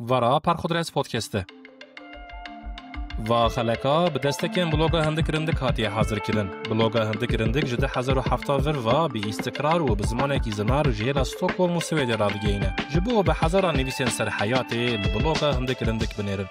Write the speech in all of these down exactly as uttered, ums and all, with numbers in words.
Vera Parxudres Podcast e. Va xeleka bi destekên bloga Hindik Rindik hatiye hazirkirin. Bloga Hindik Rindik ji du hezar û heft vir bi îstikrar û bi zimanekî zinar ji hêla Stockholm û Swêdê radigihîne. Ji bo bi hezaran nivîsên serheyatê li bloga Hindik Rindik binêrin.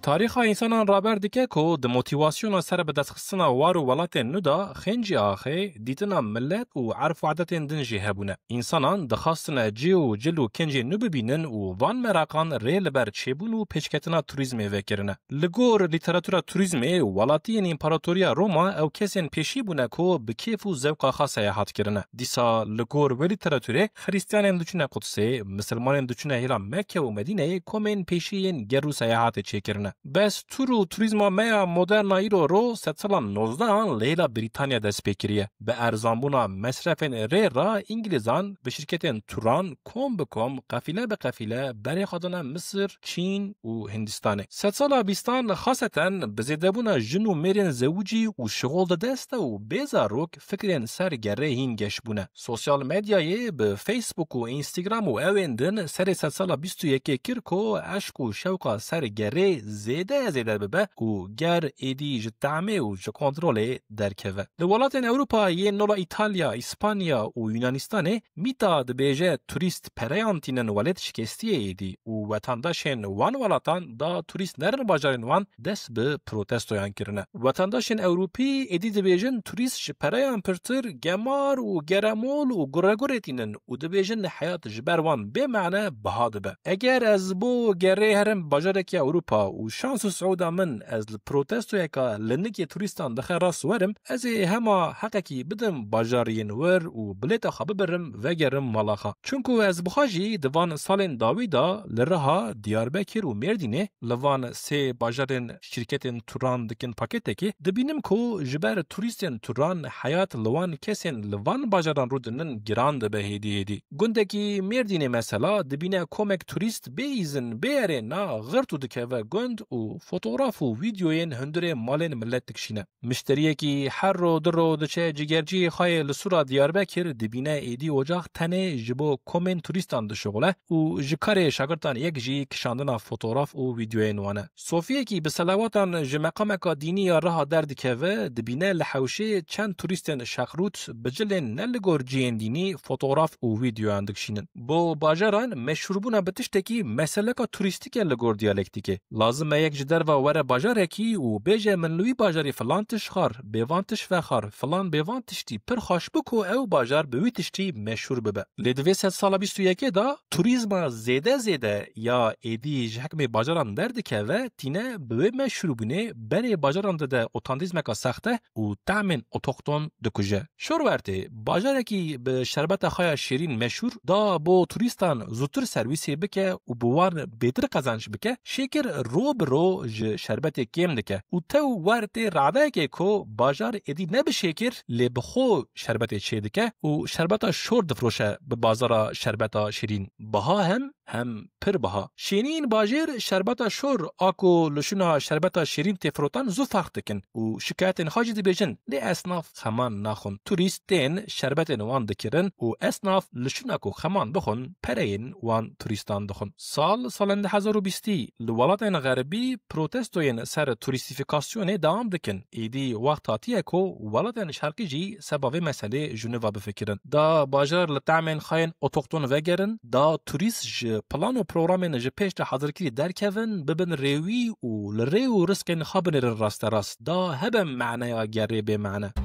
Tarîxa însanan raber dike ku di motîvasyona ser bi destxistina war û welatên nû de xêncî axê, dîtina milet û erf û edetên din jî hebûne. Însanan dixwastine cih û cil û kincên nû bibînin û van meraqan rê li ber çêbûn û pêşketina turîzmê vekirine. Li gor lîteratura turîzmê, welatiyên Împaratoriya Roma ew kesên pêşî bûne ku bi kêf û zewqa xwe seyahat kirine. Dîsa li gor wê lîteraturê, Xirîstiyanên diçûne Qudsê, Misilmanên diçûne hêla Mekke û Medîneyê komên pêşî yên ger û seyahatê çêkirine. Bes tur û turîzma me ya moderna îro ro sedsalan nozdehan li hêla Brîtanya dest pê kiriye. Bi erzanbûna mesrefên rê re Îngilîzan bi şirketên turan kom bi kom, qefîle bi qefîle berê xwe dane Misir, Çîn û Hindistanê. Sedsala bîstan xaseten bi zêdebûna jin û mêrên zewicî û şixul di dest de û bê zarok fikrên ser gerê hîn geş bûne. Sosyal medyayê bi Facebook û Instagram û ewên din serê sedsala bîst û yekê kir ku eşq û şewqa ser gerê zêde zêde bibe û ger êdî ji tehmê û ji kontrolê derkeve. Li welatên Ewropa yên nola Îtalya, Îspanya û Yunanistanê mîta dibêje turîst pereyan tînin welêt şikestiyê êdî û wetandaşên wan welatan da turîst nerin bajarên wan dest bi protestoyan kirine. Wetandaşên Ewropî êdî dibêjin turîst ji pereyan pirtir gemar û geremol û guregurê tînin û dibêjin heyat ji ber wan bê mane biha dibe. Eger ez bo gerê herim bajarekî Ewropa û şans û siûda min ez li protestoyeka linikê turîstan dixe rast werim, ez ê hema heqekî bidim bajariyên wir û bilêta xwe bibirim vegerim mala xwe. Çunku ez bi xwe jî di van salên dawî de li Riha, Diyarbekir û Mêrdînê, li van sê bajarên şîrketên turan dikin paketekê, dibînim ku ji ber turîstên turan heyat li wan kesên li van bajaran rûdinin giran dibe hêdî hêdî. Gundekî Mêrdînê mesela dibîne komek turîst bê îzin bê erê na xirt û dikeve gund û fotograf û vîdyoyên hundirê malên milet dikişîne. Mişteriyekî her ro du ro diçe cigerciyê xwe yê li Sura Diyarbekir dibîne êdî ocax tenê ji bo komên turîstan dişuxule û ji karê şagirtan yek jî kişandina fotograf û vîdyoyên wan e. Sofiyekî bi selawatan ji meqameka dînî ya Riha derdikeve, dibîne li hewşê çend turîstên şexrût bi cilên ne li gor cihên dînî fotograf û vîdyoyan dikişînin. Bo bajaran meşhûrbûna bi tiştekî meseleka turîstîk e li gor diyalektîkê. Lazim e yek ji derva were bajarekî û bêje min li wî bajarî filan tişt xwar, bêvan tişt vexwar, filan bêvan tiştî pir xweş bû ku ew bajar bi wî tiştî meşhûr bibe. Lê di vê sedsala bîst û yekê de turîzma zêde zêde ya êdî ji hikmê bajaran derdikeve, tîne bi wê meşhûrbûnê berê bajaran dide otantîzmeka sexte û tehmên otoxton dikuje. Şorwertê, bajarekî bi şerbeta xwe ya şêrîn meşhûr, da bo turîstan zûtir serwîsê bike û bi wan bêtir qezenc bike, şêkir ro bi ro ji şerbetê kêm dike û tew wer tê radeyekê ku bajar êdî ne bi şêkir, lê bi xwe şerbetê çêdike û şerbeta şor difiroşe bi bazara şerbeta şêrîn. Biha hem hem pir biha. Şêniyên bajêr şerbeta şor a ku li şûna şerbeta şêrîn tê firotan zû ferq dikin û şikayetên xwe jî dibêjin, lê esnaf xeman naxwin. Turîst tên şerbetên wan dikirin û esnaf li şûna ku xeman bixwin pereyên wan turîstan dixwin. Sal, salên du hezar û bîstî li welatên xerbî protestoyên ser turîstîfîkasyonê dewam dikin. Êdî wext hatiye ku welatên şerqî jî seba vê meselê ji nû ve bifikirin. Da bajar li tehmên xwe yên otoxton vegerin, da turîst ji plan û programên ji pêş de hazirkirî derkevin, bibin rêwî û li rê û rizqên xwe binêrin rasterast, da hebe maneya gerê bê mane.